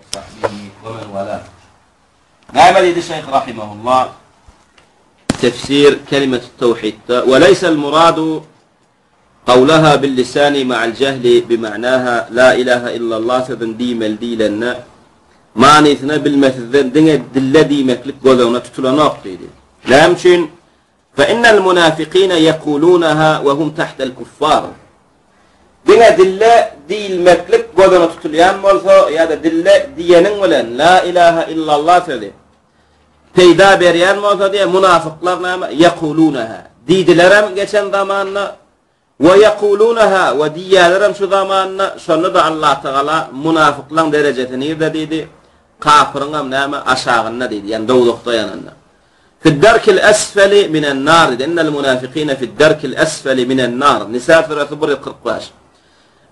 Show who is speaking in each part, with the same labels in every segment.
Speaker 1: وصحبه ومن والاه. Näme diýdi Şeýh rahimehullah? Tefsir kelimetut tawhidde we leýsel muradu qawlaha bil lisani ma'al jehli bi ma'naha la ilaha illallah sözüni diýmeli diýlende manysyna bilmesizden diňe dille diýmeklik göz öňüne tutulanok diýdi. Näme üçin? Fe innel munafikine ýekulunaha we hum tahtel kuffar. Diňe dille diýilmeklik göz öňüne tutulýan bolsa ýa-da dille diýeniň bilen la ilaha illallah sözi peýda berýän bolsa diýe munafyklar näme ýekulunaha diýdilerem geçen zamanda We ýekulunaha we diýýärlerem şu zamanda, şonda-da Allatagala munafyklaň derejesi nirde diýdi? Kapyryňam näme aşagynda diýdi, ýagny dowzahda ýananda. Fid-derkil esfeli minen-nar diýdi. Innel munafikine fid-derkil esfeli minen-nar. Nisa süresi 145.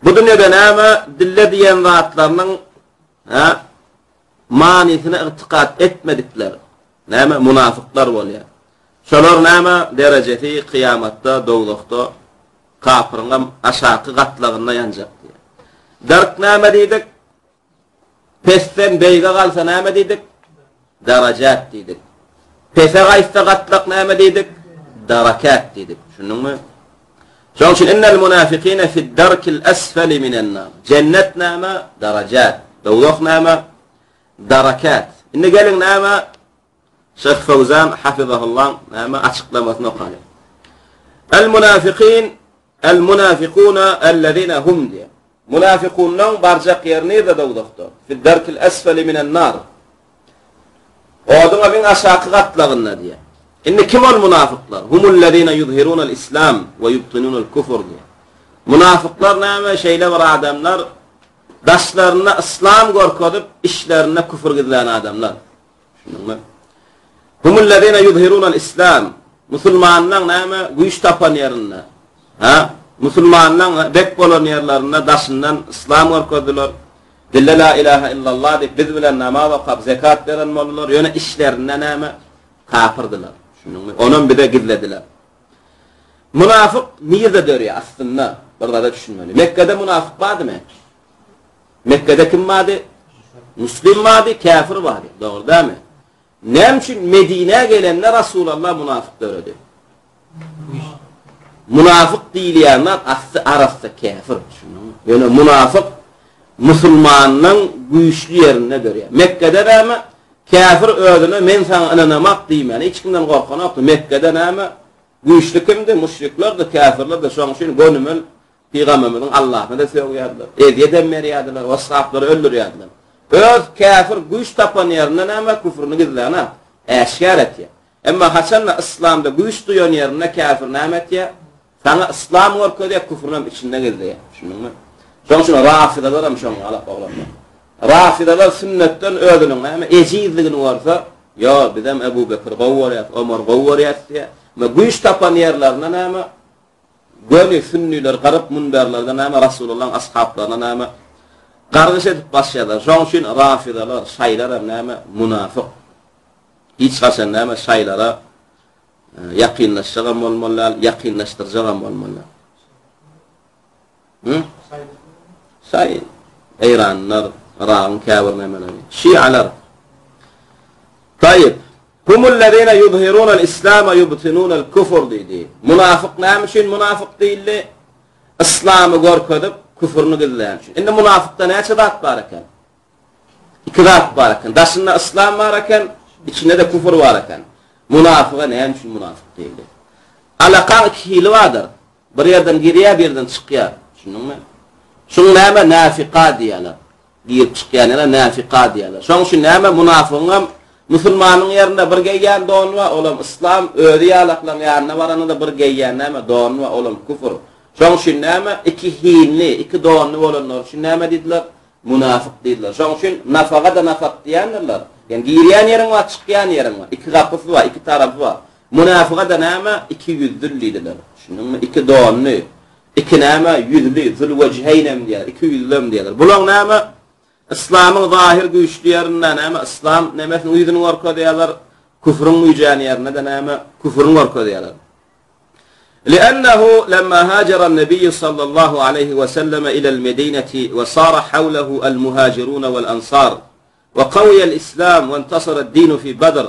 Speaker 1: Bu dünýede näme dille diýen zatlarynyň ha manysyna ygtykat etmedikler näme munafyklar bolýar. Şolar näme derejesi kyýamatda dowzahda kapyryňam aşaky gatlagynda ýanjak diýýär. Dark näme diýdik? Pesden beýige galsa näme diýdik? Darajat diýdik. Pese gaýtsa gatlak näme diýdik? Darakat diýdik. Düşündiňmi? Şonuň üçin innel munafikine fid darkil asfali minen nar. Jennet näme? Darajat. Dowzah näme? Darakat. Indi geliň näme? Şyh Fowzan hafizahullah näme açyklamasyny okalyň. El munafikin el munafikuna ellezine hum diýär. Munafikunlaň barjak ýeri nirde dowzahda? Fi darkil asfali minen nar. Oduň iň aşaky gatlagynda diýär. Indi kim ol munafyklar? Humullezine yuzhirunal islam we yubtinunal kufr diýär. Munafyklar näme? Şeýle bir adamlar daşlarynda yslam görkezip, içlerinde küfür gizlän adamlar. Düşündiňmi? Humullezine yuzhirunal islam. Musulmanlaň näme güýç tapan ýerinde, ha? Musulmanlaň bek bolan ýerlerinde daşyndan yslam görkezdiler. Dille la ilaha illallah diýip biz bilen namaz okap, zekat beren boldular. Ýöne işlerinde näme? Kafirdiler. Düşündiňmi? Onam bize gizlediler. Munafyk nirde dörýär aslynda? Bir zada düşünmeli. Mekgede munafyk bardymy? Mekgede kim bardy? Müslim bardy, käfir bardy. Dogry dälmi? Näme üçin Medinä gelende Rasulallah munafyk döredi? Munafyk diýilýänler asly arassa käfir, düşündiňmi? Ýöne munafyk musulmanyň güýçli ýerinde dörýär. Mekgede näme? Käfir özüne men saňa ynanamak diýmän, hiç kimden gorkanokdy. Mekgede näme? Güýçli kimdi? Müşriklerdi, käfirlerdi. Şonuň üçin gönümel Pygamberimiziň Allahyna-da sögýärdiler, ezýet hem berýärdiler, ashaplary öldürýärdiler. Öz käfir güýç tapan ýerinde näme küfrüni gizlänok, äşgär etýär. Emma haçanda yslamda güýç duýan ýerinde käfir näme etýär? Saňa yslam görkezýär, küfrüni hem içinde gizleýär. Düşündiňmi? Şonuň üçin rafidalar hem şoňa galak oglanlar. Rafidalar sünnetden özüniň näme ejizligini görse, Ýo, bizem Ebu Bekir gowy görýäs, Omar gowy görýäs diýýär. Emma güýç tapan ýerlerinde näme Göni sünniler garyp münberlerde näme Rasulullaň ashaplaryna näme gargyş edip başlaýarlar. Şoň üçin rafidalar, şaýlar hem näme munafyk. Hiç haçan näme şaýlara e, ýakynlaşjagam bolmaly däl, ýakynlaşdyrjagam bolmaly däl. Hı? Şaý Eýranlylar, Yragyň käbir nämeleri. Şialar. Taýyp. Humullezine yuzhirunal islama yubtinunal kufr diýdi. Munafyk näme üçin munafyk diýildi? Yslamy görkezip, küfrüni gizlän üçin. Indi munafykda näçe zat bar eken? Iki zat bar eken. Daşynda yslam bar eken, içinde-de küfür bar eken. Munafyga näme üçin munafyk diýildi? Alakaň iki hili bardyr. Bir ýerden girýär, bir ýerden çykýar. Düşündiňmi? Şuň näme nafika diýýärler. Girip çykýan ýere nafika diýýärler. Şoň üçin näme munafygyňam musulmanyň ýerinde bir geýýän dony bar, olam yslam, özi ýalaklaň ýanyna baranda-da bir geýýän näme dony bar, olam küfür. Şoň üçin näme iki hinli, iki donly bolanlar üçin näme diýdiler? Munafyk diýdiler. Şoň üçin nafaga-da nafak diýendirler. Ýani girýän ýeriň bar, çykýan ýeriň bar. Iki gapysy bar, iki tarapy bar. Munafyga-da näme iki ýüzlül diýdiler. Düşündiňmi? Iki donly, iki näme ýüzli, zülwejheýnem diýýär, iki ýüzlem diýýärler. Bulaň näme Yslamyň zahyr güýçli ýerinde näme yslam nemesiniň ýüzüni görkezýärler, küfrüň güýjän ýerinde-de näme küfrüni görkezýärler. لأنه لما هاجر النبي صلى الله عليه وسلم إلى المدينة وصار حوله المهاجرون والأنصار. We kawiýel islam we intasara dinu fi Badr.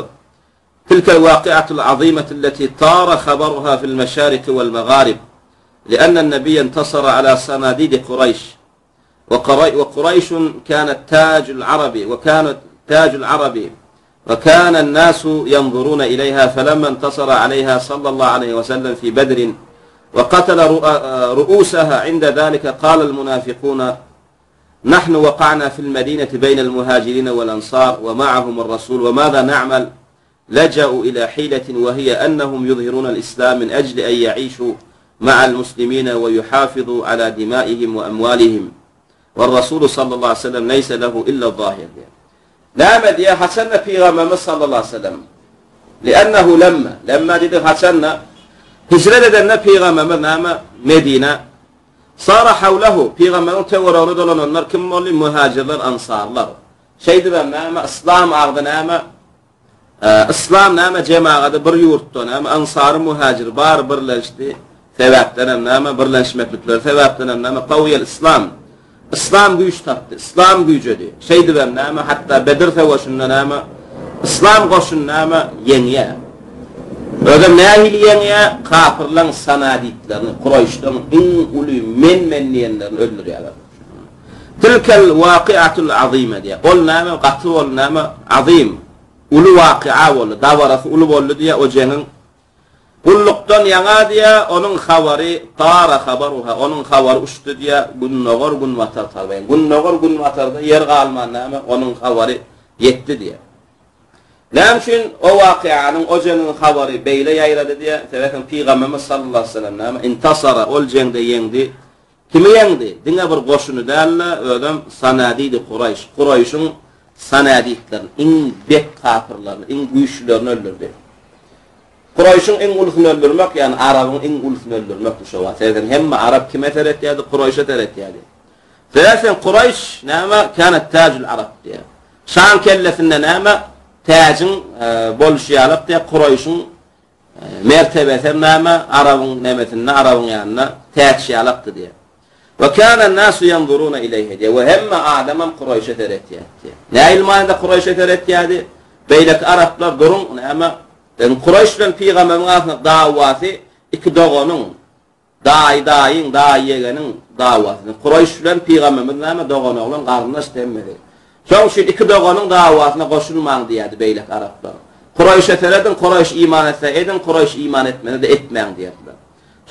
Speaker 1: Tilkel wakiatul azimetu alleti tara habaruha fil meşariki wel megarib. Li'enne nebiyye intasara ala sanadidi Kureyş. وقريش كانت تاج العرب وكانت تاج العرب وكان الناس ينظرون إليها فلما انتصر عليها صلى الله عليه وسلم في بدر وقتل رؤوسها عند ذلك قال المنافقون نحن وقعنا في المدينة بين المهاجرين والأنصار ومعهم الرسول وماذا نعمل لجأوا إلى حيلة وهي أنهم يظهرون الإسلام من أجل أن يعيشوا مع المسلمين ويحافظوا على دمائهم وأموالهم والرسول صلى الله عليه وسلم ليس له إلا الظاهر Näme diýýär, haçanda Pygamberimiz sallallahu aleýhi we sellem, Li'ennehu lemma, lemma diýdi haçanda, hijret edende Pygamberimiz näme, Medinä, Sara hawlehu, Pygamberiň töweregine dolananlar kim boldy, muhajirler, ansarlar. Şeýdibem näme, yslam agzy näme, Yslam näme jemagady bir ýurtda näme ansary muhajir bary birleşdi sebäpdenem näme birleşmeklikleri sebäpdenem näme kawyýel yslam yslam güýç tapdy yslam güýjedi şeýdibem näme hatda bedir söweşinde näme yslam goşuny näme ýeňýä özem nähili ýeňýä kapyrlaň sanaditlerini kuraýyşlaň iň uly men men diýenlerini öldürýärler Tilkel wakiatul azyme diýýär. Ol näme, gaty boldy näme, azym, uly wakia boldy, dabarasy uly boldy diýýär o jeňiň. Gullukdan ýaňa diýýär, onuň habary, tara habaruha, onuň habary uçdy diýýär, gündogar, günbatar taraba. Ýagny gündogar, günbatarda ýer galman näme, onuň habary ýetdi diýýär. Näme üçin o wakianyň, o jeňiň habary beýle ýaýrady diýýär? Sebäbi Pygamberimiz sallallahu aleyhi ve sellem näme, intasara, ol jeňde ýeňdi. Kimi ýeňdi? Diňe bir goşuny däl-de, özem Sanadidi Kuraýş, Kuraýşyň sanaditlerini, iň bek kapyrlaryny, iň güýçlülerini öldürdi. Kuraýşyň iň ulusyny öldürmek, ýagny arabyň iň ulusyny öldürmekdi şo wagt. Serediň, hemme arap kime seretýärdi? Kuraýşa seretýärdi. Serediň, Kuraýş näme? Kânet täjül arap diýýär. Şaň kellesinde näme? Täjiň bolşy ýalyk diýýär, Kuraýşyň Mertebesem näme, arabyň nemesinde, arabyň ýanynda täç ýalakdy diýýär. We kana nasu ýanzuruna ileýhi diýýär. We hemme adamam Kuraýşa seretýärdi diýýär. Nähili manyda Kuraýşa seretýärdi? Beýleki araplar duruň, näme, Kuraýş bilen pygamberiň arasynda dawasy iki doganyň, Daýy daýyň, daýy ýegeniň dawasyny. Kuraýyş bilen pygamberimiz näme dogan-oglan, garyndaşdy hemmesi. Şoň üçin iki doganyň dawasyna goşulmaň diýýärdi beýleki araplar. Kuraýyşa serediň, Kuraýyş iman etse ediň, Kuraýyş iman etmese-de etmäň diýerdiler.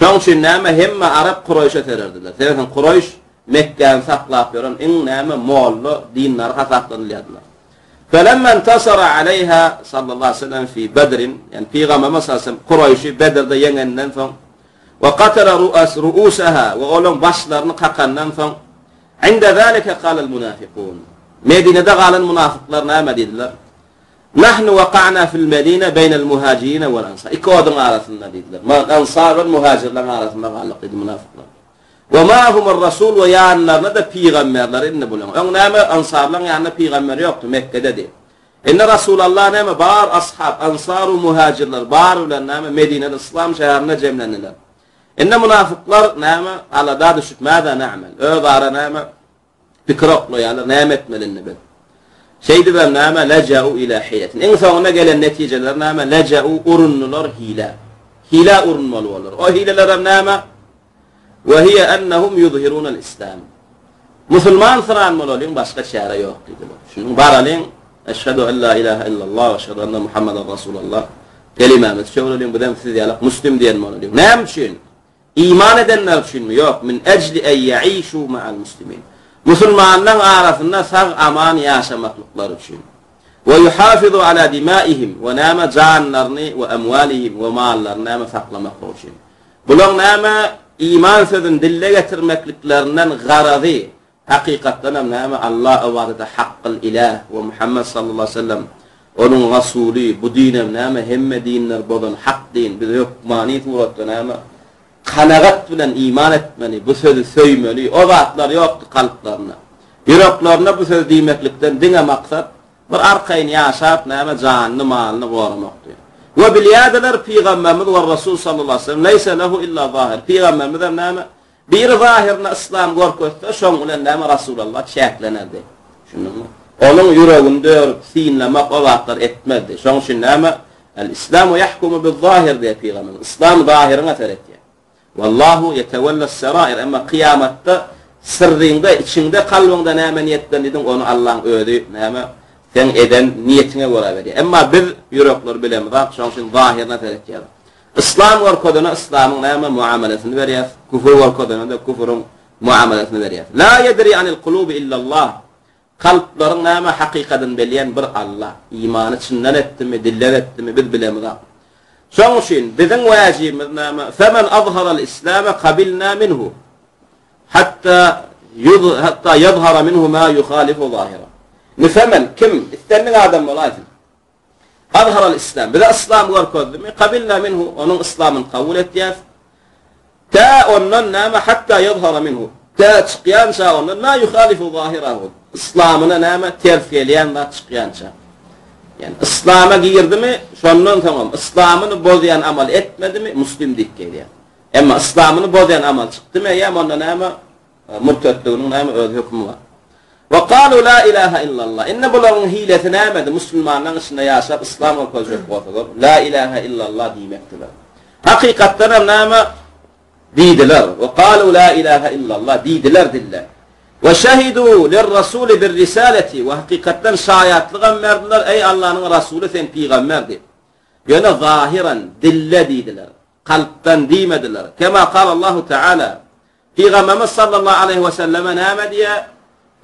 Speaker 1: Şoň üçin näme hemme arap Kuraýyşa sererdiler. Sebäbi Kuraýyş Mekgäni saklap ýören iň näme molla, dindar hasaplanylýardylar. Felemma intasara aleýha sallallahu aleýhi we sellem fi Bedrin, ýagny pygamberimiz sallallahu aleýhi we sellem Kuraýşy Bedrde ýeňenden soň, We katala ru'as ru'usaha we olaň başlaryny kakandan soň, Inde zalike kalal munafikun. Medinede galan munafyklar näme diýdiler? Nahnu waka'na fil Medine beýnel muhajirine wal ansar. Iki oduň arasynda diýdiler. Ansar bilen muhajirleriň arasynda galdyk diýdi munafyklar. We ma'humur rasul we ýanlarynda-da pygamberler indi bulaň. Öň näme ansarlaryň ýanynda pygamber ýokdy, Mekkededi. Indi Rasulallah näme bar ashab, ansar we muhajirler bar bilen näme Medinede yslam şäherinde jemlendiler. Indi munafyklar näme alada düşüp mäzä na'mel? Öz ara näme pikir oklaýarlar, näme etmeli indi biz? Şeýdibem näme leja'u ila hiletin. Iň soňunda gelen netijeler näme? Leja'u urundylar hile. Hile urunmaly bolar. O hilelerem näme? Ve hiye ennehum yuzhirunel islam. Musulman syran bolalyň başga çäre ýok diýdiler. Şunuň baralyň Eşhedü en la ilahe illallah ve eşhedü enne Muhammeden Resulallah kelimämizi çöwreliň bizem siz ýalak muslim diýen bolalyň. Näme üçin? Iman edenler üçinmi? Ýok. Min ejli en yaişu ma'al muslimin. Musulmanlaryň arasynda sag aman ýaşamaklyklary üçin. Ve yuhafizu ala dimaihim we näme janlaryny we amwalihim we mallaryny näme saklamaklyk üçin. Bulaň näme iman sözüni dille getirmekliklerinden garazy, hakykatdanam näme Alla ybadata hakkyl iläh we Muhammet sallallahu aleýhi we sellem Onuň rasuly, bu dinem näme hemme dinleri bozan hak din, biz hökmany suratda näme kanagat bilen iman etmeli, bu sözi söýmeli, o zatlar ýokdy kalplarynda. Ýüreklerinde bu sözi diýmeklikden diňe maksat Bir arkaýyn ýaşap näme janyny malyny goramakdy. We bilýärdiler pygamberimiz we Rasul sallallahu aleyhi ve sellem leýse lehu illa zahir. Pygamberimiz hem näme biri zahyryna yslam görkezse şoň bilen näme Rasulallah çäklenerdi. Düşündiňmi? Onuň ýüregini dörüp, synlamak o zatlar etmezdi. Şonuň üçin näme? El-Islamu ýahkumu biz-zahir diýýär pygamberimiz. Yslam zahyryňa seretýär. Wallahu ýetewelles-serair. Emma kyýamatda syrryňda, içiňde, kalbyňda näme niýetlendidiň, ony Allaň özi näme seň eden niýetiňe görä berýär. Emma biz ýürekleri bilemizok, şonuň üçin zahyryna seretýäris. Yslam görkezene yslamyň näme muamelesini berýäris, küfür görkezene-de küfrüň muamelesyny berýär. La ýedri anil kulubi illallah. Kalplaryň näme hakykadyny bilýän bir Allah. Imany çyndan etdimi, dilden etdimi biz bilemizok. Şoň üçin biziň wäjibimiz näme? Femen azharal islame kabilna minhu. Hatta yuz hatta ýazhara minhu ma yuhalifu zahira. Indi femen kim islendik adam bolaýsyn. Azharal islam, bize yslam görkezdimi, kabilna minhu, onuň yslamyny kabul etýäs. Tä ondan näme hatta ýazhara minhu, tä çykýança ondan ma yuhalifu zahirahu, yslamyna näme ters gelýän zat çykýança. Ýani yslama girdimi, şondan soňam yslamyny bozýan amal etmedimi, muslim diýip gelýär. Emma yslamyny bozýan amal çykdymy, eýýäm onda näme Murtetliginiň näme öz hökümi bar. Wa kalu la ilaha illallah. Indi bularyň hilesi nämedi? Musulmanlaryň içinde ýaşap yslam görkezjek bolsalar, la ilaha illallah diýmekdiler. Hakykatdan hem näme diýdiler? Wa kalu la ilaha illallah diýdiler dille. Wa şehidu lirrasuli bir risaleti we hakykatdan şaýatlyk hem berdiler, eý Allanyň rasuly sen pygamber diýip. Ýöne zahyran dille diýdiler. Kalpdan diýmediler. Kema kalallahu taala. Pygamberimiz sallallahu aleýhi we selleme näme diýýär?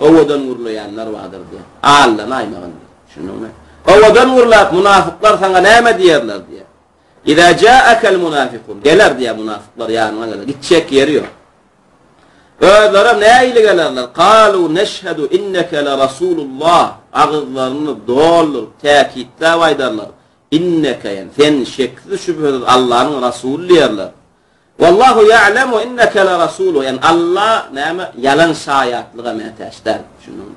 Speaker 1: Owadan gürleýänler bardyr diýýär. Allanaýmagyn diýýär. Düşündiňmi? Owadan gürläp munafyklar saňa näme diýerler diýýär. Iza ja'akal munafikun. Geler diýýär munafyklar ýanyňa geler. Gitjek ýeri ýok. Özleri nähili gelerler? Kalu neşhedu inneke le rasulullah. Agyzlaryny dolduryp, täkitläp aýdarlar. Inneke, ýani sen şeksiz-şübhesiz Allanyň rasuly diýerler. Wallahu ýa'lemu inneke le rasuluh, ýagny Alla näme ýalan şaýatlyga mätäç däl. Düşündiňmi?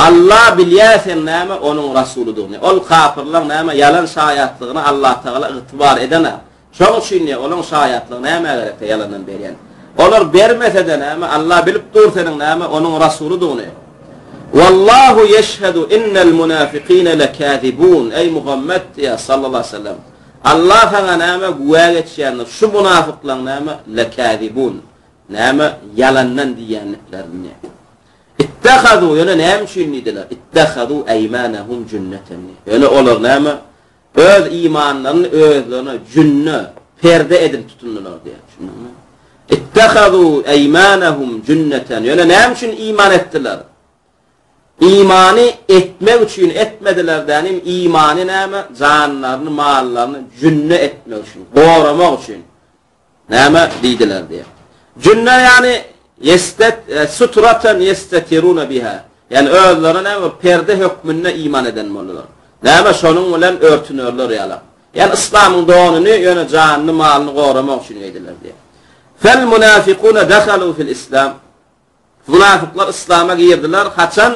Speaker 1: Alla bilýär sen näme onuň rasulydygyny. Ol kapyrlaň näme ýalan şaýatlygyna Allatagala ygtybar edenok. Şoň üçin diýýär, olaň şaýatlygy nämä gerekde ýalandan berýän. Olar bermese-de näme Alla bilip dur seniň näme onuň rasulydygyny. Wallahu ýeşhedu innel munafikine lekazibun. Eý Muhammet diýýär sallallahu aleyhi ve sellem. Allah saňa näme güwä geçýändir, şu munafyklaň näme lekäzibun, näme ýalandan diýýändiklerini. Ittehadu, ýöne näme üçin diýdiler? Ittehadu eýmanahum jünneten. Ýöne olar näme öz imanlaryny özlerine jünne, perde edinip tutundylar diýýär. Düşündiňmi? Ittehadu eýmanahum jünneten. Ýöne näme üçin iman etdiler? Imany etmek üçin etmediler dänim, imany näme, janlaryny, mallaryny jünne etmek üçin, goramak üçin näme diýdiler diýýär. Jünne ýagny ýestet e, sutratan ýestetiruna biha. Ýagny özlerine näme perde hökmünde iman eden boldular. Näme şonuň bilen örtünerler ýaly. Ýagny yslamyň donuny ýöne janyny, malyny goramak üçin geýdiler diýýär. Fel munafikuna dahalu fil islam. Munafyklar yslama girdiler, haçan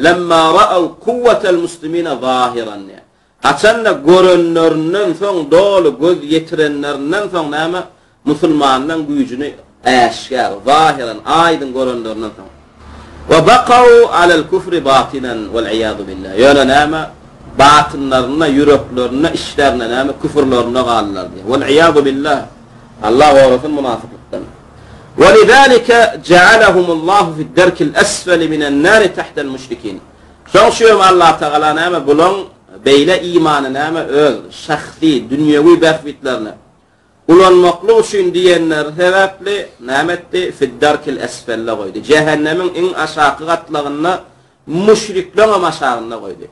Speaker 1: Lemma ra'aw kuwwatel muslimine zahiran diýýär. Haçanda görenlerinden soň, doly göz ýetirenlerinden soň näme? Musulmanlaryň güýjüni äşgär, zahiran, aýdyň görenlerinden soň. Wa bakaw alel kufri batinan wal iýazu billah. Ýöne näme? Batynlarynda, ýüreklerinde, içlerinde näme? Küfürlerinde galdylar diýýär. Wal iýazu billah. Allah gorasyn munafyklykdan. Welizalike jealehumullahu fid-derkil esfeli minen-nari tahtel müşrikin. Şoň üçin hem Allah Tagala näme bulaň beýle imany näme öz şahsy dünýewi bähbitlerine ulanmaklyk üçin diýenleri sebäpli näme etdi? Fid-derkil esfelle goýdy. Jähennemiň iň aşaky gatlagynda müşrikleň hem aşagynda goýdy.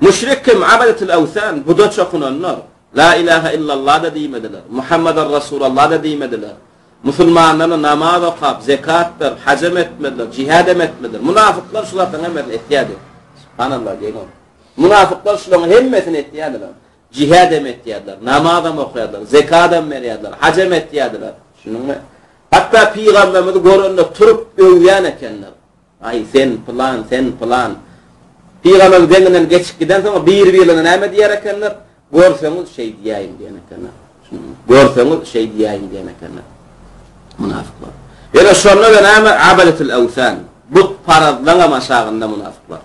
Speaker 1: Müşrik kim? Abedetul awsan, buda çokunanlar. La ilaha illallah-da diýmediler. Muhammeden Rasulallah-da diýmediler. Musulmanlarla namaz okap, zekat berip, hajam etmediler, jihadam etmediler. Munafyklar şu zatlaryň hemmesini etýärdi. Subhanallah diýeň. Munafyklar şularyň hemmesini etýärdiler. Jihadam etýärdiler, namazam okaýardylar, zekadam berýärdiler, hajam etýärdiler. Düşündiňmi? Hatda pygamberimizi görende turup öwýän ekenler. Aý, sen pylan, sen pylan. Pygamberyň deňinden geçip gidensoň, bir-birlerine näme diýer ekenler? Görseňiz şeý diýäýiň diýen ekenler. Görseňiz şeý diýäýiň diýen ekenler. Munafyklar. Ýöne şonda-da näme? Abedetul awsan. Butparazlaryň hem aşagynda munafyklar.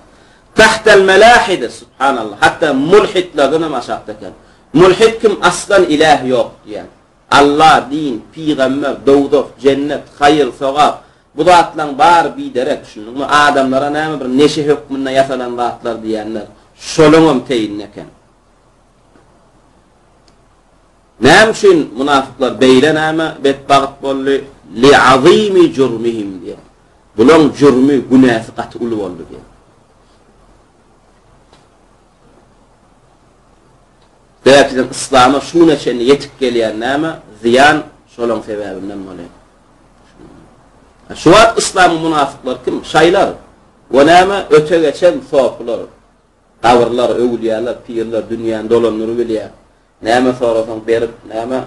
Speaker 1: Tahtal melahide, subhanallah, hatda mulhitlerden hem aşakda eken. Mulhit kim aslan iläh ýok diýen. Allah, din, pygamber, dowzah, jennet, haýyr, sogap, bu zatlaň bary biderek, düşündiňmi? Adamlara näme bir neşe hökmünde ýasalan zatlar diýenler, şolaňam teýinde eken. Näme üçin munafyklar beýle näme betbagt boldy? Li'azimi jurmihim diýen. Bulaň jürmi, günäsi gaty uly boldy diýen. Sebäpden yslama şu güne çenli ýetip gelýän näme? Zyýan şolaň sebäbinden bolýar. Şu wagt yslamyň munafyklary kim? Şaýlar. We näme? Öte geçen sopular. Gabyrlar, öwülýalar, pirler dünýäni dolandyrybilýär. Näme sorasaň berip, näme,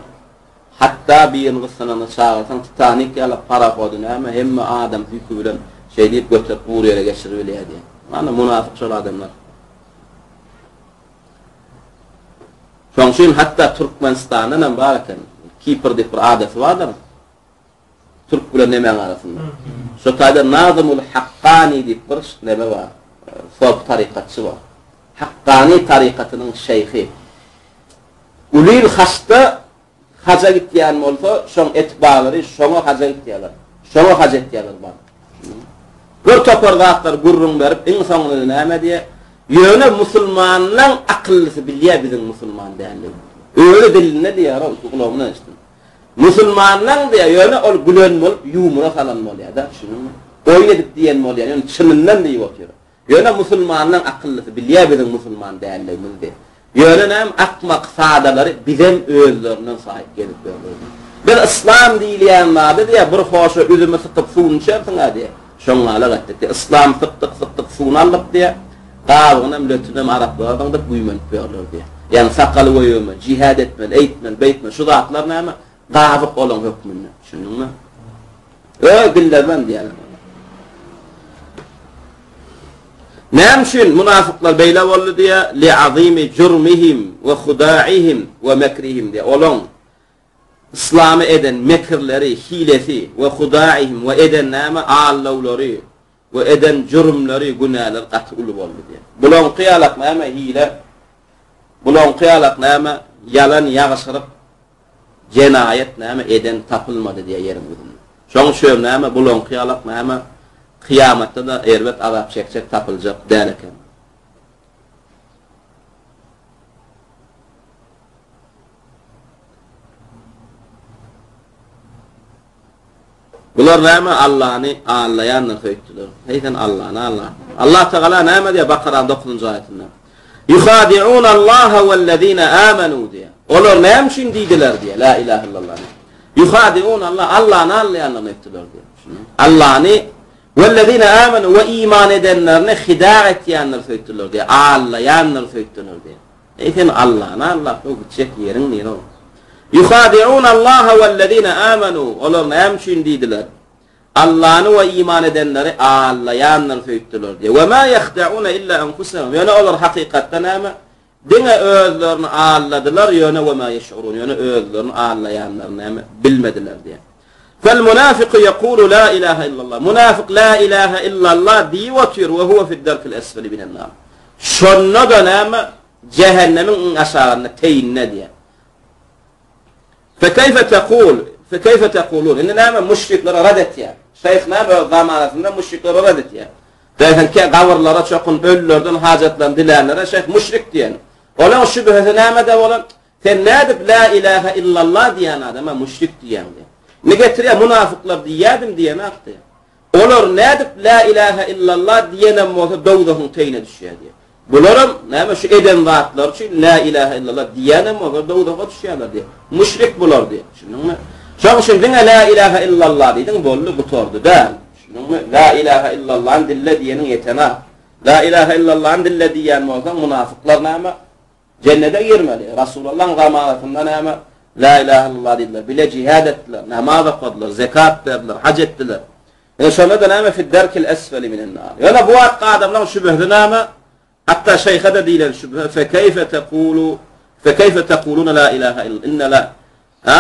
Speaker 1: hatda birini gyssananda çagyrsaň Titanik ýaly parahody näme, hemme adam ýüki bilen şeý diýip göterip gury ýere geçiribilýär diýýär. Ana munafyk şol adamlar. Şoň üçin hatda Türkmenistandan hem bar eken. Kipr diýip bir adasy bardyr. Türk bilen nemäň arasynda. Şo taýda Nazymul Hakkani diýip bir neme bar. Sopy tarykatçy bar. Hakkani tarykatynyň şeýhi. Ulil haçda haja gitýän bolsa, şoň etbalary şoňa haja gitýärler. Şoňa haj etýärler bar. Bir topar zatlar gürrüň berip, iň soňunda näme diýýär? Ýöne musulmanlaň akyllysy bilýär biziň musulman däldigimizi. Özi dilinde diýýär, ol gulagymdan eşitdim. Musulmanlaň diýýär, ýöne ol gülen bolup ýumura salan bolýar-da, düşündiňmi? Oýun edip diýen bolýar, ýöne çynyndan diýip otyr. Ýöne musulmanlaň akyllysy bilýär biziň musulman däldigimizi diýip. Ýöne näme akmak sadalary bizem özlerinden saýyp gezip ýörler diýip. Biz yslam diýilýän zady diýýär, bir hoşa üzümi sykyp suwuny içersiň-ä diýýär. Şoňňalak etdik diýýär. Yslam sykdyk, sykdyk suwuny aldyk diýýär. Gabygynam, lötünem araplara zyňdyp güýmenip ýörler diýýär. Ýagny sakaly goýbermeli, jihad etmeli, eýtmeli, beýtmeli. Şu zatlar näme? Gabyk olaň hökmünde. Düşündiňmi? Öz dillerinem diýýärler. Näme üçin munafyklar beýle boldy diýýär? Li'azimi jurmihim we hudaihim we mekrihim diýýär. Olaň yslamy eden mekirleri, hilesi we hudaihim we eden näme? Aldawlary we eden jürümleri, günäleri gaty uly boldy diýýär. Bulaňky ýalak näme hile? Bulaňky ýalak näme ýalan ýagşyryk jenaýat näme eden tapylmady diýýär ýeriň ýüzünde. Şoň üçin näme bulaňky ýalak näme kyýamatda-da erbet azap çekjek tapyljak däl eken. Bular näme Allany allaýandyr söýtdüler. Heý sen Allany alla. Allah Tagala näme diýýär Bakaranyň 9-njy aýatynda? Yuhadi'un Allaha wellezina amanu diýýär. Olar näme üçin diýdiler diýýär. La ilaha illallah. Yuhadi'un Allah Allany allaýandygyny aýtdylar diýýär. Allany wellezina amanu we iman edenlerini hida etýändir söýtdüler diýýär. Allaýandyr söýtdüler diýýär. Eý sen Allany aldap bu gitjek ýeriň nire? Yuhadi'un Allaha wellezine amanu olar näme üçin diýdiler? Allany we iman edenleri aldaýandyr söýtdüler diýe. We ma yahda'una illa anfusahum. Ýöne olar hakykatda näme? Diňe özlerini aldadylar, ýöne we ma yeş'urun. Ýöne özlerini aldaýanlaryny näme bilmediler diýe. Fel munafiku yekulu la ilaha illallah. Munafyk la ilaha illallah diýip otyr we huwa fid darkil esfeli minen nar. Şonda-da näme? Jähennemiň iň aşagynda, teýinde diýýär. Fekeýfe tekul, fekeýfe tekulun. Indi näme müşriklere rad etýär. Şeýh näme öz zamanasynda müşriklere rad etýär. Däýsen ke gabyrlara çokun ölülerden hajatlaryny dilänlere şeýh müşrik diýen. Olaň şübhesi nämede bolan? Sen nädip la ilaha illallah diýen adama müşrik diýýäň diýýär. Indi getirýär munafyklar diýýärdim diýenak diýýär. Olar nädip Lä ilähe illallah diýenem bolsa dowzahyň teýine düşýär diýýär. Bularam näme şu eden zatlary üçin Lä ilähe illallah diýenem bolsa dowzaha düşýärler diýýär. Müşrik bular diýýär. Düşündiňmi? Şonuň üçin diňe Lä ilähe illallah diýdiň boldy gutardy däl. Düşündiňmi? Lä ilähe illallahny dille diýeniň ýetenak. Lä ilähe illallahny dille diýýän bolsaň munafyklar näme? Jennede girmeli. Rasulallaň zamanasynda näme? La ilahe illallah diýdiler. Bile jihad etdiler, namaz okadylar, zekat berdiler, haj etdiler. Ýöne şonda-da näme? Fid-derkil esfeli minen-nar. Ýöne bu wagtky adamlaryň şübhesi näme? Hatda şeýhe-de diýlen şübhe, Fekeýfe tekulu, fekeýfe tekuluna la ilahe illallah, inne la, ha?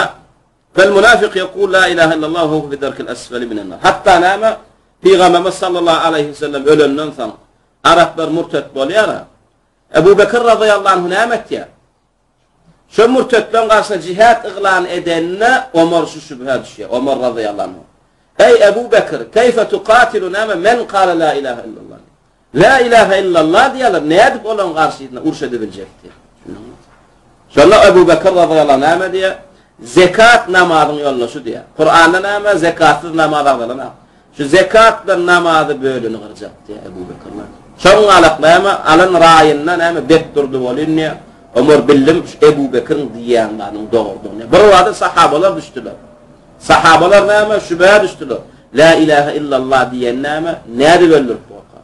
Speaker 1: Fel munafik ýekul la ilahe illallah we huwe fid-derkil esfeli minen-nar. Hatda näme? Pygamberimiz sallallahu aleýhi we sellem ölenden soň. Araplar murtet bolýar-a. Ebu Bekir razyýallahu anhu näme etýär? Şo murtetleň garşysyna jihad yglan edeninde Omar şu şübhä düşýär. Omar razyýallahu anhu. Eý Ebu Bekir, keýfe tukatilu näme men kale la ilahe illallah. La ilahe illallah diýýärler, nädip olaryň garşysyna uruş edibiljek diýýär. Şonda Ebu Bekir razyýallahu näme diýýär? Zekat namazyň ýoldaşy diýýär. Kuranda näme? Zekatsyz namaz agzalanok. Şu zekat bilen namazy bölüni gyrjak diýýär Ebu Bekir. Şoň galak näme? Alan raýynda näme bek durdy bolyn diýýär. Omar bildim şu Ebu Bekiriň diýýän zadynyň dogrudygyny. Bir wada sahabalar düşdüler. Sahabalar näme? Şübhä düşdüler. La ilahe illallah diýen näme? Nädip öldürip borka?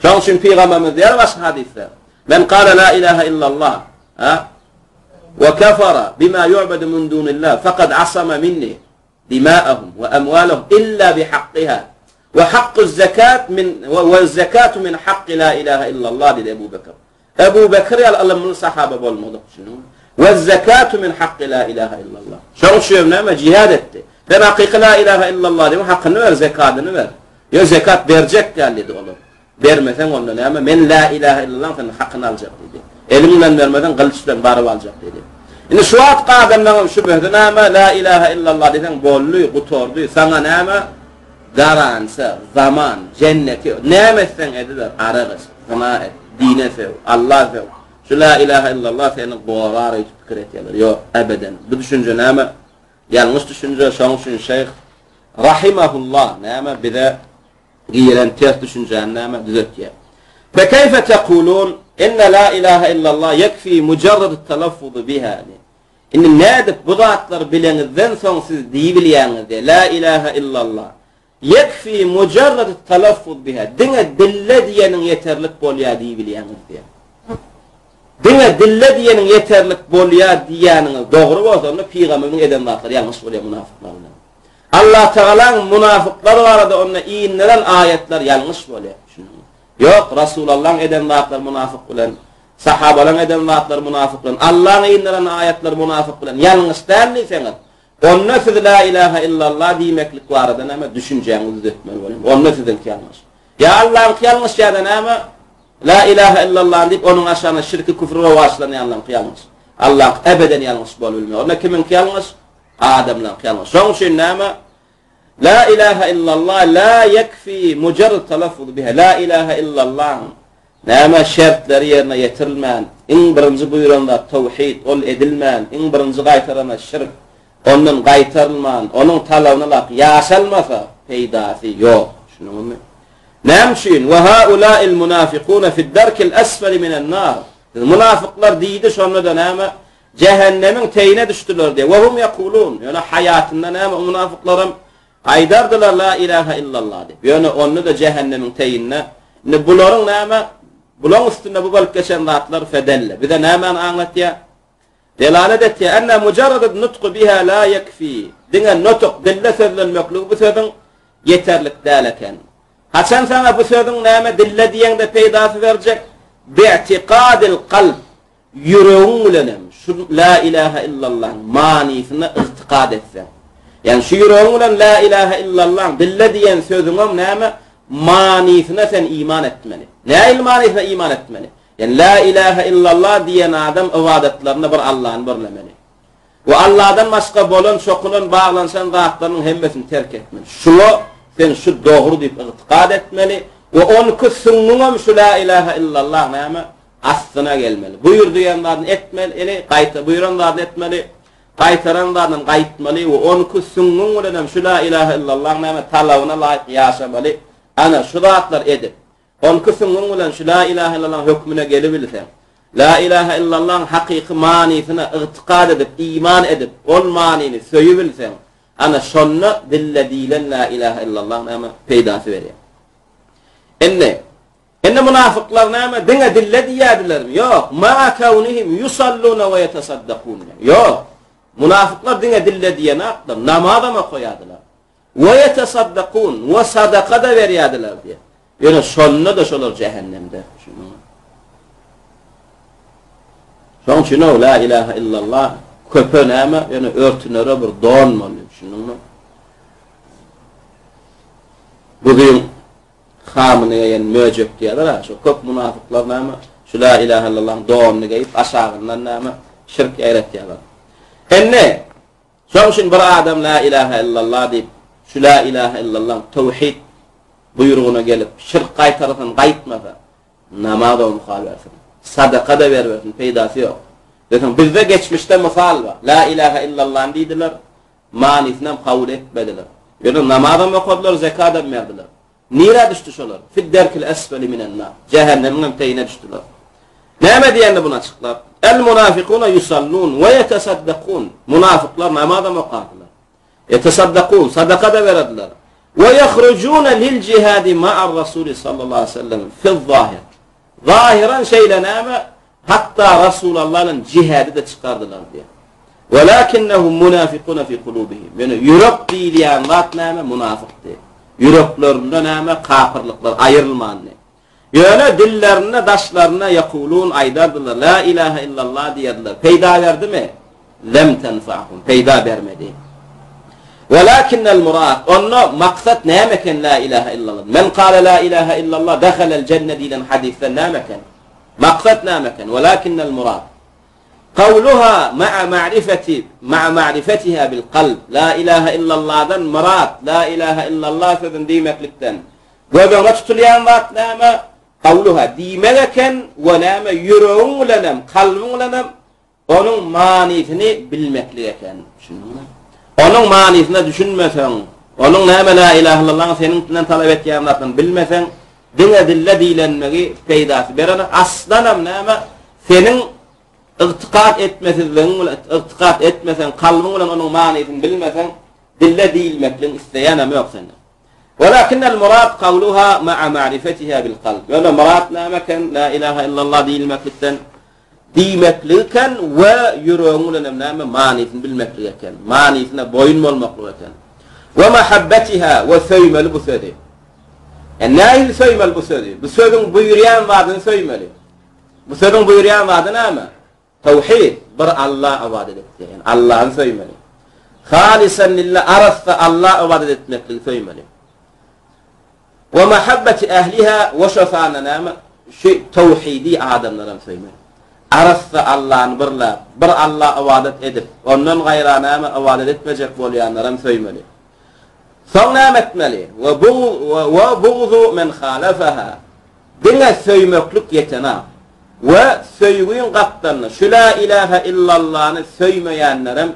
Speaker 1: Şoň üçin pygamberimiz diýär başga hadysda, Men kale la ilahe illallah, ha? Ve kefara bima yu'bedu min dunillah faqad asama minni dima'ahum ve amwalahum illa bihaqqiha. Ve hakkuz zekat min ve zekatu min hakki la ilahe illallah diýdi Ebu Bekir. Ebu Bekir ýaly ylymly sahaba bolmadyk düşündiňmi? Ve zekatu min hakki la ilahe illallah. Şoň üçin näme jihad etdi. Sen hakyky la ilahe illallah diýip hakyny ber, zekadyny ber. Ýo zekat berjek däl diýdi olar. Bermeseň onda näme? Men la ilahe illallah seniň hakyny aljak diýdi. Eliň bilen bermeseň gylyç bilen baryp aljak diýdi. Indi şu wagtky adamlaryň şübhesi näme? La ilahe illallah diýseň boldy, gutardy. Saňa näme? Garança, zaman, jenneti, näme etseň ediber, arak iç, zyna et, dine sög, Alla sög. Şu la ilahe illallah seni gorar öýdüp pikir etýärler. Ýok, ebeden. Bu düşünje näme? Ýalňyş düşünje, şoň üçin şeýh rahimahullah näme bize giren ters düşünjäni näme düzetýär. Fekeýfe tekulun inne la ilahe illallah ýekfi mujarrad talaffuz biha. Indi nädip bu zatlary bileňizden soň siz diýibilýäňiz diýýär, La ilahe illallah. Ýekfi mujarrad talaffuz biha. Diňe dille diýeniň ýeterlik bolýar diýibilýäňiz diýýär. Diňe dille diýeniň ýeterlik bolýar diýýäniňiz dogry bolsa, onda pygamberimiziň eden zatlary ýalňyş bolýar munafyklar bilen. Allah Tagalaň munafyklar barada onda inderen aýatlar ýalňyş bolýar. Düşündiňmi? Ýok, Rasulallaň eden zatlary munafyk bilen Sahabalaň eden zatlary mynafyk bilen, Allaň inderen aýatlary mynafyk bilen ýalňyş däl diýseňiz, onda siz La ilaha illallah diýmeklik barada näme düşünjäňizi düzetmeli bolýar. Onda siziňki ýalňyş. Ýa Allaňky ýalňyş ýa-da näme La ilaha illallah diýip onuň aşagyna şirki küfri rowaçlanýanlaryňky ýalňyş. Allaňky ebeden ýalňyş bolup bilmez. Onda kimiňki ýalňyş? Adamlaryňky ýalňyş. Şonuň üçin näme La ilaha illallah la ýekfi mujarrad talaffuz biha. La ilaha illallah Näme şertleri ýerine ýetirilmän, iň birinji buýran zat towhid, ol edilmän, iň birinji gaýtarana şirk, ondan gaýtarylman, onuň talabyna laýyk ýaşalmasa, peýdasy ýok. Düşündiňizmi? Näme üçin? Ve haulâil munafikûne fi'd-derkil esfeli minen-nar. Munafyklar diýdi, şonda-da näme? Jähennemiň teýine düşdüler diýýär. Ve hum ýekulûn. Ýöne haýatynda näme? O munafyklaram Aýdardylar la ilaha illallah diýip. Ýöne onda-da jähennemiň teýinde. Indi bularyň näme? Bulaň üstünde bu bolup geçen zatlar fedelle. Bize nämäni aňlatýar? Delalet etýär. Enne mujarradud nutku biha la ýekfi. Diňe nutuk, dilde sözlenmekligi bu sözüň ýeterlik däl eken. Haçan saňa bu sözüň näme dilde diýeňde peýdasy berjek? Bi'tikadil kalb. Ýüregiň bilenem şu Lä ilähe illallahyň manysyna ygtykad etseň. Ýagny şu ýüregiň bilen Lä ilähe illallahyň dille diýen sözüňem näme manysyna sen iman etmeli. Nähili manysyna iman etmeli? Ýagny Lä ilähe illallah diýen adam ybadatlarynda bir Allany birlemeli. We Alladan başga bolan, çokulan, baglanyşan zatlarynyň hemmesini terk etmeli. Şuňa sen şu dogry diýip ygtykad etmeli we onki süňňüňem şu Lä ilähe illallah näme Astyna gelmeli. Buýur diýen zadyny etmeli, gaýta buýran zadyny etmeli, gaýtaran zadyndan gaýtmaly we onki süňňüň bilen hem şu la ilahe illallahyň näme talabyna laýyk ýaşamaly. Ana şu zatlar edip, onki süňňüň bilen şu la ilahe illallahyň hökmüne gelibilseň, la ilahe illallahyň hakyky manysyna ygtykad edip, iman edip, ol manyny söýübilseň, ana şonda dille diýlen la ilahe illallah näme peýdasy berýär. Indi Indi munafyklar näme, diňe dille diýýärdilermi? Ýok. Ma kawnihim yusalluna we yetasaddakun. Ýok. Munafyklar diňe dille diýenakdyr, namazam okaýardylar. We yetasaddakun, we sadaka-da berýärdiler diýýär. Ýöne şonda-da şolar jähennemde. Düşündiňmi? Şonuň üçin o la ilaha illallah köpe näme, ýöne örtünere bir don boldy, düşündiňmi? Buzyň. Hamyny geýen möjek diýýärler-ä, şo köp munafyklar näme, şu la ilahe illallahyň donuny geýip, aşagyndan näme, şirk ýaýratýarlar. Indi, şoň üçin bir adam la ilahe illallah diýip, şu la ilahe illallahyň töwhid buýrugyna gelip, şirk gaýtarasyn gaýtmasa, namazam okabersin, sadaka-da beribersin, peýdasy ýok. Diýseň, bizde geçmişde mysal bar. La ilahe illallany diýdiler, Manysynam kabul etmediler. Ýöne namazam okadylar, zekadam berdiler. Nirä düşdi şolar? Fid-derkil esfeli minen-nar. Jähennemiňem teýine düşdüler. Näme diýende buny açyklap? El-munafikuna yusallun we yetesaddakun. Munafyklar namazam okardylar. Yetesaddakun, sadaka-da bererdiler. We yehrujuna lil jihadi ma'ar rasuli sallallahu aleyhi ve sellem fiz-zahir. Zahyran şeýle näme? Hatda Rasulalla bilen jihäde-de çykardylar diýýär. Welakinnehum munafikuna fi kulubihim. Ýöne ýürek diýilýän zat näme? Munafykdy. Ýüreklerinde näme? Kapyrlyklar aýrylmandy. Ýöne dillerinde, daşlarynda ýekulun aýdardylar, La ilahe illallah diýerdiler. Peýda berdimi? Lem tenfa'hum. Peýda bermedi. Welakinnel murad. Onda maksat näme eken la ilahe illallah? Men kale la ilahe illallah dehalel jenne diýlen hadysda näme eken? Maksat näme eken? Welakinnel murad. Kawluha ma'a ma'rifeti ma'a ma'rifetiha bil kalb. La ilahe illallahdan myrat, la ilahe illallah sözüni diýmeklikden göz öňüne tutulýan zat näme? Kawluha diýmek eken we näme ýüregiň bilenem, kalbyň bilenem Onuň manysyny bilmeklik eken. Düşündiňmi? Onuň manysyna düşünmeseň, onuň näme la ilahe illallah seniň üstünden talap etýän zatlaryny bilmeseň, diňe dille diýlenmegi peýdasy berene aslanam näme seniň ygtykat etmesizligiň bilen ygtykat etmeseň, kalbyň bilen onuň manysyny bilmeseň, dille diýilmekligiň isleýänem ýok senden. Welakinnel murad kawluha ma'a ma'rifetiha bil kalb. Ýöne myrat näme eken? La ilahe illallah diýilmeklikden Diýmeklik eken we ýüregiň bilenem näme manysyny bilmeklik eken. Manysyna boýun bolmaklyk eken. We mahabbetiha we söýmeli bu sözi. E nähili söýmeli bu sözi? Bu sözüň buýurýan zadyny söýmeli. Bu sözüň buýurýan zady näme? Tawhid, bir Alla ybadat et diýýär. Ýani Allany söýmeli. Halisan lillah, arassa Alla ybadat etmekligi söýmeli. We mahabbeti ehliha we şo sanda näme şu towhidi adamlaram söýmeli. Arassa Allany birläp, bir Alla ybadat edip, ondan gaýra näme ybadat etmejek bolýanlaram söýmeli. Soň näme etmeli? We we bugzu men halafaha. Diňe söýmeklik ýetenak. We söýgüň gapdalynda şu la ilahe illallany söýmeýänlerem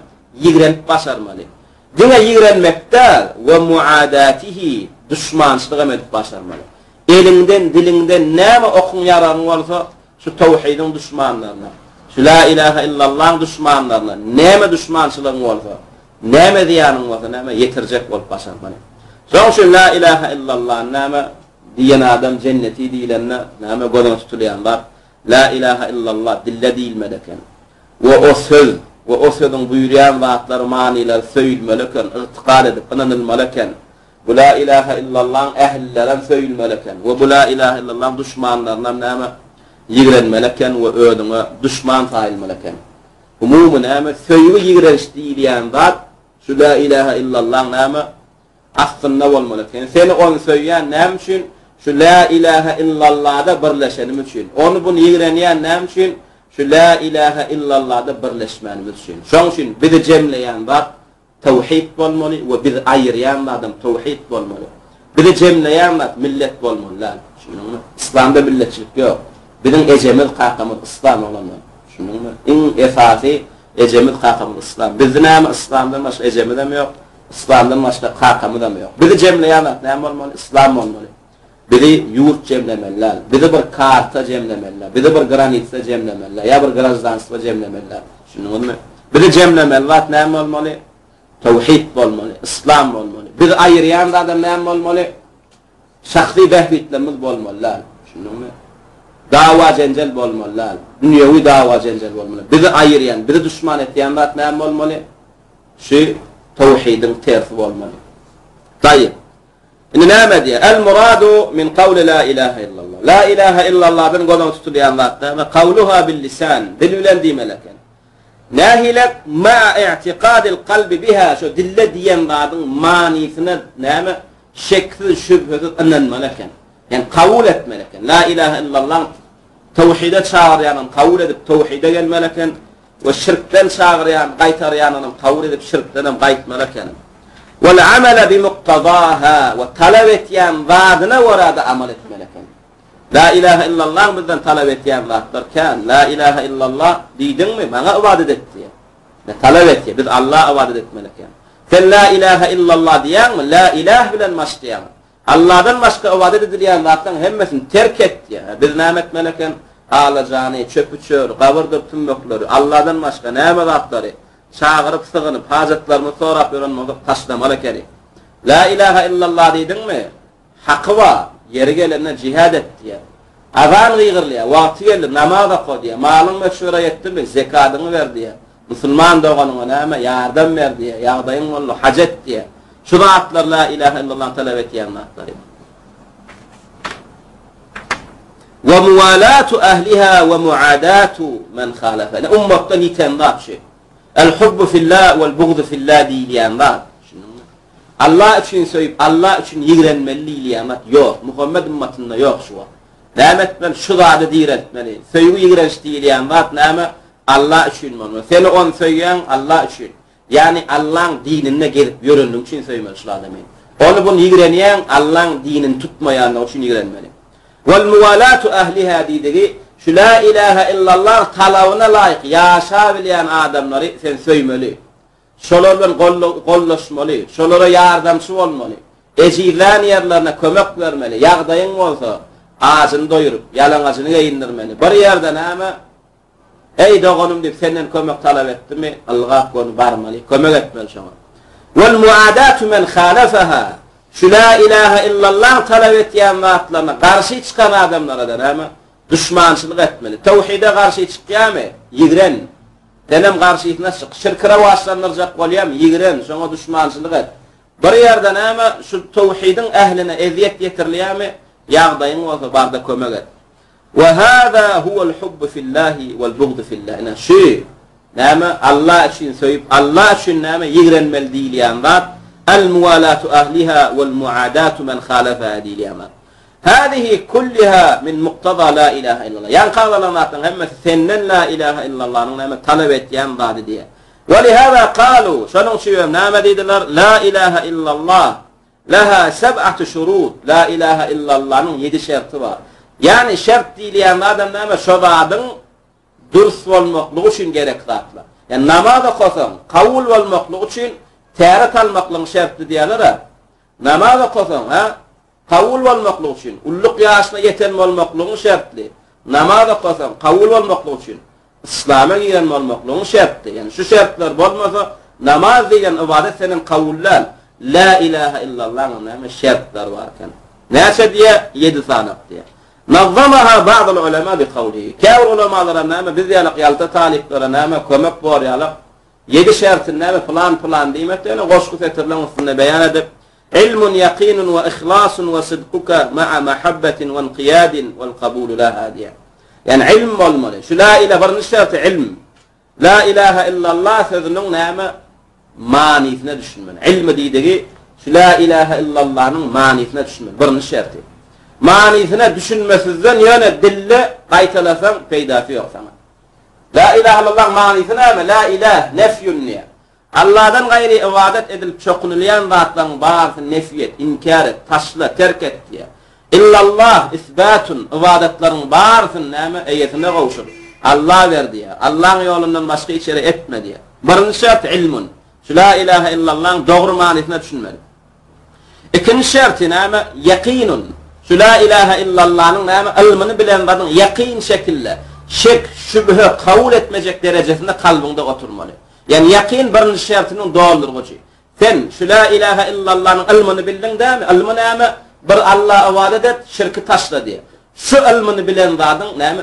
Speaker 1: ýigrenip başarmaly. Diňe ýigrenmek däl, we muadatihi, duşmançylygam edip başarmaly. Eliňden, diliňden näme okuň-ýaragyň bolsa, şu towhidiň duşmanlaryna, şu la ilahe illallahyň duşmanlaryna näme duşmançylygyň bolsa, näme zyýanyň bolsa näme ýetirjek bolup başarmaly. Şonuň üçin la ilahe illallany näme diýen adam jenneti diýlende näme göz öňünde tutulýan zat, la ilahe illallah dilde diýilmeli eken. We o söz, we o sözüň buýurýan zatlary, manylary söýülmeli eken, ygtykad edip, ynanylmaly eken. Bu la ilahe illallahyň ählilerem söýülmeli eken. We bu la ilahe illallahyň duşmanlarynam näme, ýigrenmeli eken we özüňe duşman saýylmaly eken. Umumy näme, söýgi ýigrenç diýilýän zat şu la ilahe illallahyň näme, Aslynda bolmaly eken. Seni ony söýýän näme üçin? Şu lä ilähe illallada birleşenim üçin. Ony buny ýigrenýän näme üçin? Şu lä ilähe illallada birleşmänimiz üçin. Şoň üçin bizi jemleýän zat tawhid bolmaly we bizi aýyrýan zadam tawhid bolmaly. Bizi jemleýän zat millet bolmaly däl. Düşündiňmi? Yslamda milletçilik ýok. Biziň ejemiz kakamyz yslam oglanlar. Düşündiňmi? Iň esasy ejemiz kakamyz yslam. Bizde näme yslamdan başga ejemizem ýok. Yslamdan başga kakamyzam ýok. Bizi jemleýän zat näme bolmaly? Yslam bolmaly. Bizi ýurt jemlemeli däl. Bizi bir karta jemlemeli däl. Bizi bir granitsa jemlemeli däl. Ýa bir graždanstwo jemlemeli däl. Düşündiňizmi? Bizi jemlemeli zat näme bolmaly? Tawhid bolmaly, yslam bolmaly. Bizi aýyrýan zadam näme bolmaly? Şahsy bähbitlerimiz bolmaly däl. Düşündiňmi? Dawa-jenjel bolmaly däl. Dünýewi dawa-jenjel bolmaly. Bizi aýyrýan, bizi duşman etýän zat näme bolmaly? Şu tawhidiň tersi bolmaly. Taýyp. Indi näme diýýär? El muradu min kawli la ilaha illallah. La ilaha illallahdan göz öňünde tutulýan zat näme? Kawluha bil lisan, dil bilen diýmeli eken. Nähilek ma i'tikadil kalbi biha, şu dilde diýen zadyň manysyna näme? Şeksiz, şübhesiz ynanmaly eken. Ýagny kabul etmeli eken. La ilahe illallah tawhide çagyrýanyny kabul edip tawhide gelmeli eken we şirkden çagyrýan, gaýtarýanyny kabul edip şirkden hem gaýtmaly eken. Wal amala bi muqtadaha we talap etýän zadyna görä-de amal etmeli eken. La ilahe illallah bizden talap etýän zatlar kän. La ilahe illallah diýdiňmi, maňa ybadat et diýýär. Ne talap etýär? Biz Allaha ybadat etmeli eken. Sen la ilahe illallah diýýäňmi? La ilah bilen başlaýaň. Allahdan başga ybadat edilýän zatlaryň hemmesini terk et diýýär. Biz näme etmeli eken? Alajany, çöpi-çöri, gabyrdyr tümmekleri, Allahdan başga näme zatlary çagyryp, sygynyp, hajatlarymyzy sorap ýören bolsak taşlamaly ekenik. La ilahe illallah diýdiňmi? Haky bar, ýeri gelende jihad et diýýär. Azan gygyrylýar, wagty geldi, namaz oka diýýär. Malyň möçbere ýetdimi, zekadyňy ber diýýär. Musulman doganyňa näme, ýardam ber diýýär, ýagdaýyň boldy, haj et diýýär. Şu zatlar la ilahe illallah talap etýän zatlary. Wa muwalatu ahliha wa muadatu men khalafa. Ummatdan ýiten zat şu. El hubbu fillah wal bugdu fillah diýilýän zat. Allah üçin söýüp, Allah üçin ýigrenmeli diýilýän zat ýok. Muhammet ymmatynda ýok şu wagt. Näme etmeli? Şu zady direltmeli. Söýgi ýigrenç diýilýän zat näme? Allah üçin bolmaly. Seni ony söýýäň Allah üçin. Ýagny Allaň dininde gezip ýörenligi üçin söýmeli şul adamy. Ony buny ýigrenýäň Allaň dinini tutmaýanlygy üçin ýigrenmeli. Wal muwalatu ahliha diýdigi şu la ilaha illallah talabyna laýyk ýaşabilýän adamlary sen söýmeli. Şolar bilen gollaşmaly, şolara ýardamçy bolmaly. Ejizlän ýerlerine kömek bermeli, ýagdaýyň bolsa, ajyny doýuryp, ýalaňajyny geýindirmeli. Bir ýerde näme, Eý, doganym diýip, senden kömek talap etdimi, ylgap göni barmaly, kömek etmeli şoňa. Wal muadatu men halafaha, şu la ilaha illallah talap etýän zatlaryna garşy çykan adamlara-da näme, duşmançylyk etmeli. Tawhide garşy çykýarmy, ýigren. Senem garşysyna çyk. Şirki rowaçlandyrjak bolýam, ýigren, şoňa duşmançylyk et. Bir ýerde näme, şu towhidiň ähline ezýet ýetirilýärmi, ýagdaýyň bolsa barda kömek et. We hâzâ huwel hubbu fillâhi wel bugdu fillâh. Ine şu, näme, Alla üçin söýüp, Alla üçin näme, ýigrenmeli diýilýän zat, el muwalâtu ahliha wel muadâtu men halafaha diýilýän zat. Hâzihi kulliha min muktaza la ilahe illallah. Ýaňky agzalan zatlaryň hemmesi senden la ilahe illallanyň näme talap etýän zady diýýär. Ve lihâzâ kâlû, şonuň üçin hem näme diýdiler? La ilahe illallah leha seb'atu şurut. La ilahe illallanyň ýedi şerti bar. Ýagny şert diýilýän zadam näme? Şo zadyň dürs bolmaklygy üçin gerek zatlar. Ýagny namaz okasaň, kabul bolmaklygy üçin täret almaklygyň şertli diýýärler-ä. Namaz okasaň, hä? Kabul bolmaklygy üçin, ulluk ýaşyna ýeten bolmaklygyň şertli, namaz okasaň, kabul bolmaklygy üçin, yslama giren bolmaklygyň şertli. Ýagny şu şertler bolmasa, namaz diýlen ybadat senden kabul däl. La ilaha illallahyň näme şertleri bar eken? Näçe diýýär? Ýedi sanak diýýär. Nazzamaha ba'dul ulema bi kawlihi. Käbir ulamalar näme biz ýalak ýalta talyplara näme kömek bor ýalak Ýedi şertini näme pylan-pylan diýmekde ýöne goşgy setirleň üstünde beýan edip, Ilmun ýakynun we yhlasun we sydkuka ma'a mahabbetin we inkiýadin wel kabulu laha diýýär. Ýagny ilm bolmaly. Şu la ila birinji şerti ilm. La ilaha illallah sözüniň näme manysyna düşünmeli. Ilmi diýdigi şu la ilaha illallanyň manysyna düşünmeli. Birinji şerti. Manysyna düşünmesizden ýöne dilde gaýtalasaň peýdasy ýok saňa. La ilahe illallah manysy näme? La ilah, nefýun diýýär. Allahdan gaýry ybadat edilip çokunylýan zatlaryň barysyny nefý et, inkär et, taşla, terk et diýýär. Illallah, isbatun, ybadatlaryň barysyny näme? Eýesine gowşur. Alla ber diýýär. Allaň ýolundan başga hiç ýere etme diýýär. Birinji şert ilmun. Şu la ilahe illallahyň dogry manysyna düşünmeli. Ikinji şerti näme? Ýakynun. Şu la ilahe illallanyň näme? Ylmyny bilen zadyň ýakyn şekilde, şek, şübhe kabul etmejek derejesinde kalbyňda oturmaly. Ýagny ýakyn birinji şertiniň doldurgyjy. Sen şu la ilahe illallanyň ylmyny bildiň dämi? Ylmy näme? Bir Alla ybadat et, şirki taşla diýýär. Şu ylmyny bilen zadyň näme?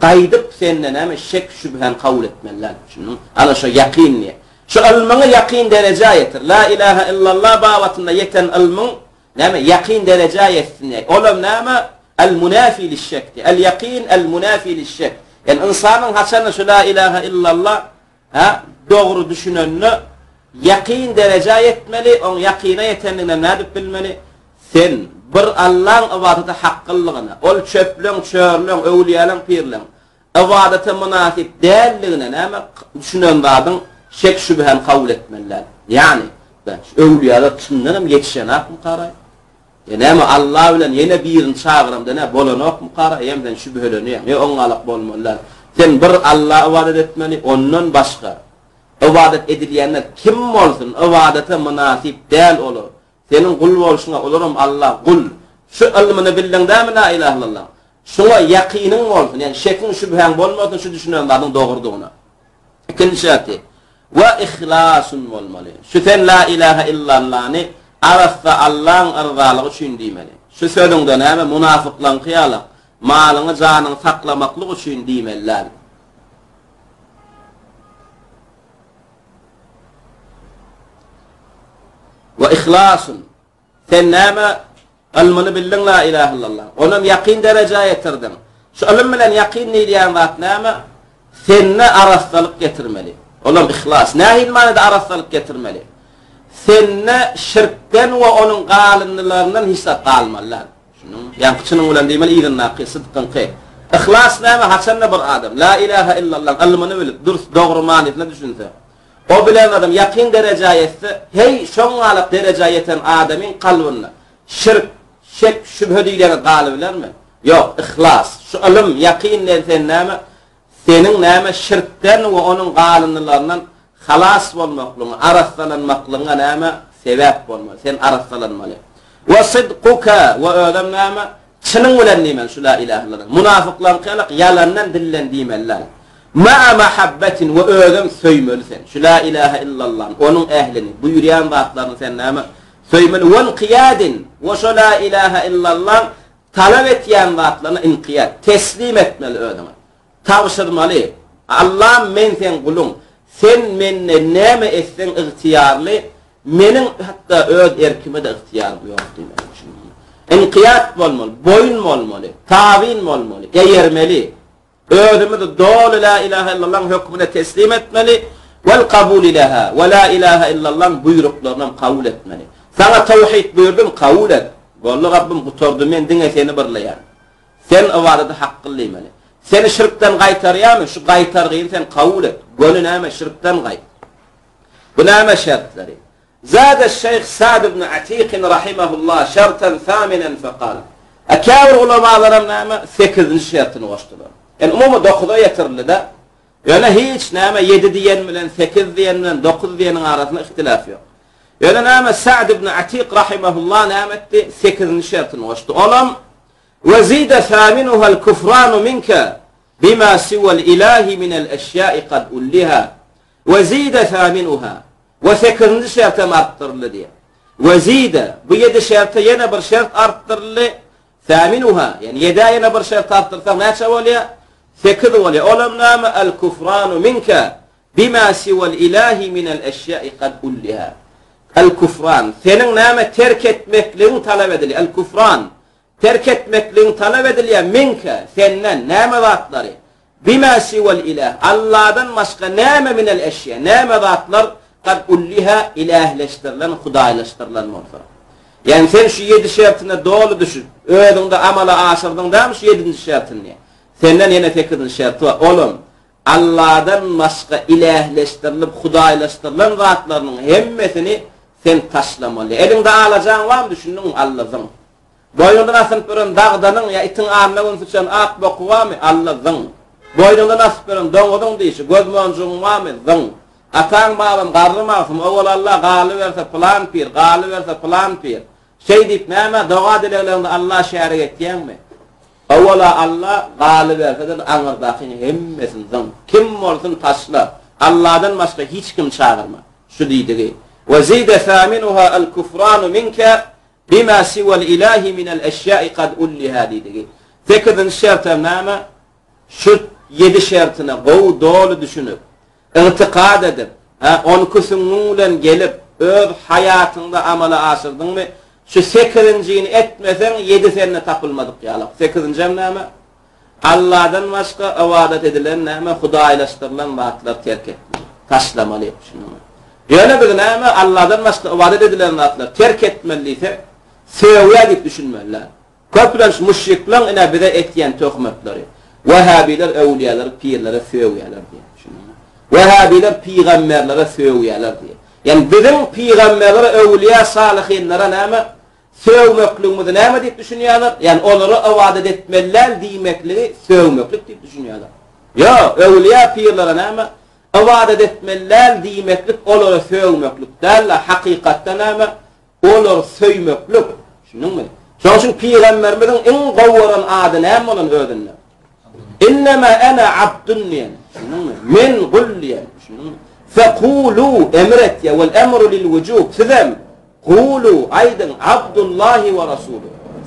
Speaker 1: Gaýdyp sende näme şek şübhäni kabul etmeli däl. Düşündiňmi? Ana şo ýakyn diýýär. Şu ylmyňy ýakyn derejä ýetir. La ilaha illallah babatynda ýeten ylmyň näme ýakyn derejä ýetsin diýýär. Olam näme? El munafi lişşek diýýär. El ýakyn el munafi lişşek. Ýani ynsanyň haçanda şu la ilaha illallah ha dogry düşünende ýakyn derejä ýetmeli, oň ýakyna ýetendigini nädip bilmeli? Sen. Bir Allaň ybadata haklylygyna, ol çöpleň, çörleň, öwlüýäleň, pirleň ybadata mynasyp däldigine näme düşünen zadyň şek-şübhäni kabul etmeli däl. Ýagny, şu öwlüýäler çyndanam ýetişenakmykaraý? Ýa näme Alla bilen ýene birini çagyramda nä bolanokmykara? Eýýäm sen şübhelenýäň. Ýok, oňňalak bolmaly däl. Sen bir Alla ybadat etmeli, ondan başga ybadat edilýänler kim bolsun, ybadata mynasyp däl olar. Seniň gul bolşuňa olaram Alla gul. Şu ylmyny bildiň dämi la ilahe illallah. Şuňa ýakynyň bolsun, ýagny şekiň şübhäň bolmasyn şu düşünen zadyň dogrudygyna. Ikinji şerti, we ihlasun bolmaly. Şu sen la ilahe illallany arassa Allaň yrzalygy üçin diýmeli. Şu sözüňde näme munafyklaňky ýalak malyňy janyňy saklamaklyk üçin diýmeli däl. We ihlasun. Sen näme ylmyny bildiň la ilahe illallah. Onam ýakyn derejä ýetirdiň. Şu ylym bilen ýakyn diýilýän zat näme? Sende arassalyk getirmeli. Olam ihlas. Nähili manyda arassalyk getirmeli? Sende şirkden we onuň galyndylaryndan hiç zat galmaly däl. Şunuň ýaňky çynyň bilen diýmeli yzyndaky sydkyňky. Yhlas näme haçanda bir adam La ilaha illallah ylmyny bilip dürs dogry manysyna düşünse, o bilen adam ýakyn derejä ýetse, heý şoň galak derejä ýeten adamyň kalbynda şirk, şek, şübhe diýileni galybilermi? Ýok, yhlas, şu ylym, ýakyn diýen sen näme? Seniň näme şirkden we onuň galyndylaryndan halas bolmaklygyňa, arassalanmaklygyňa näme sebäp bolmaly, sen arassalanmaly. We sydkuka we özem näme çynyň bilen diýmeli şu la ilahe illallah. Munafyklaryňky ýalak ýalandan dilden diýmeli däl. Ma'a mahabbetin we özem söýmeli sen. Şu la ilahe illallany, onuň ählini, buýurýan zatlaryny sen näme söýmeli. We inkiýadin we şo la ilahe illallah Talap etýän zatlaryna inkiýat, teslim etmeli özüňi. Tabşyrmaly. Allam men seň guluň. Sen mende näme etseň ygtyýarly, meniň hatda öz erkime-de ygtyýarym ýok diýmeli. Düşündiňmi? Inkiýat bolmaly, boýun bolmaly, tabyn bolmaly, eýermeli. Özümizi doly La ilahe illallahyň hökmüne teslim etmeli, Wel kabuli leha, we La ilahe illallahyň buýruklarynam kabul etmeli. Saňa tawhid buýurdym, kabul et. Boldy Rabbym gutardy, men diňe seni birleýän. Sen ybadaty hak kyl diýmeli. Seni şirkden gaýtarýarmy, şu gaýtargyny sen kabul et. Göni näme şirkden gaýt. Bu näme şertleri? Zade Şeýh Sa'd ibn Atikin rahimehullah şerten saminen fekal. E käbir ulamalaram näme sekizinji şertini goşdular. Ýani umumy dokuza ýetirildi-de. Ýöne hiç näme ýedi diýen bilen sekiz diýen bilen dokuz diýeniň arasynda ihtilaf ýok. Ýöne näme Sa'd ibn Atik rahimehullah näme etdi? Sekizinji şertini goşdy. Olam Ve zide saminuhal kufranu minke bima siwal ilahi minel eşýai kad ulliha. We zide saminuha. We sekizinji şertem artdyryldy diýýär. We zide, bu ýedi şerte ýene bir şert artdyryldy, saminuha, ýagny ýedä ýene bir şert artdyrsaň näçe bolýar? Sekiz bolýar. Olam näme? El kufranu minke bima siwal ilahi minel eşýai kad ulliha. El kufran, seniň näme terk etmekligiň talap edilýär. El kufran, Terk etmekligiň talap edilýär, minke, senden, näme zatlary? Bima siwel ilah, Alladan başga näme minel eşýa, näme zatlar kad ulliha ilähleşdirilen, hudaýlaşdyrylan bolsa. Ýagny sen şu ýedi şertine doly düşüp, özüňde amala aşyrdyň dämi şu ýedinji şertini? Senden ýene sekizinji şerti bar, olam, Alladan başga ilähleşdirilip, hudaýlaşdyrylan zatlarynyň hemmesini sen taşlamaly. Eliňde alajaň barmy, düşündiňmi, Alla zyň. Boýnuňdan asylyp ýören dagdanyň ýa itiň anna gün syçan ak boky barmy, Alla zyň. Boýnuňdan asyp ýören doňuzyň dişi, göz monjugyň barmy, zyň. Ataň babam Garry Magsym, owal Alla, galyberse pylan pir, galyberse pylan pir. Şeý diýip näme, doga-dilegleriňde Alla şärik etýäňmi? Owala Alla, galyberse-de aňyrdakyň hemmesini zyň. Kim bolsun taşla. Alladan başga hiç kimi çagyrma. Şu diýdigi. We zide saminuha al-kufranu minka bima siwal ilahi minel eşýai kad ulliha diýdigi. Sekizinji şertem näme? Şu ýedi şertine gowy doly düşünip, ygtykad edip, hä, onki süňňüň bilen gelip, öz haýatyňda amala aşyrdyňmy, şu sekizinjini etmeseň, ýedi sende tapylmadyk ýalak. Sekizinjem näme? Alladan başga ybadat edilen näme, hudaýlaşdyrylan zatlary terk etmeli, taşlamaly. Düşündiňmi? Ýöne biz näme, Alladan başga ybadat edilen zatlary terk etmeli diýsek, Sögýär diýip düşünmeli däl. Köplenç müşrikleň ine bize etýän töhmetleri. Wehhabiler öwlüýälere, pirlere sögýärler diýýär. Düşündiňmi? Wehhabiler pygamberlere sögýärler diýýär. Ýagny biziň pygamberlere, öwlüýä, salyhynlara näme? Sögmekligimizi näme diýip düşünýärler? Ýagny olara ybadat etmeli däl diýmekligi sögmeklik diýip düşünýärler. Ýok, öwlüýä, pirlere näme? Ybadat etmeli däl diýmeklik olara sögmeklik däl-de, hakykatda näme? Olary söýmeklik. Düşündiňmi? Şonuň üçin pygamberimiziň iň gowy gören ady näme bolan özünde? Innema ene abdun diýen. Düşündiňmi? Men gul diýen. Düşündiňmi? Fekulu emr etýär. Wal emru lil wujub. Sizem kulu aýdyň Abdullahi we rasuluhu.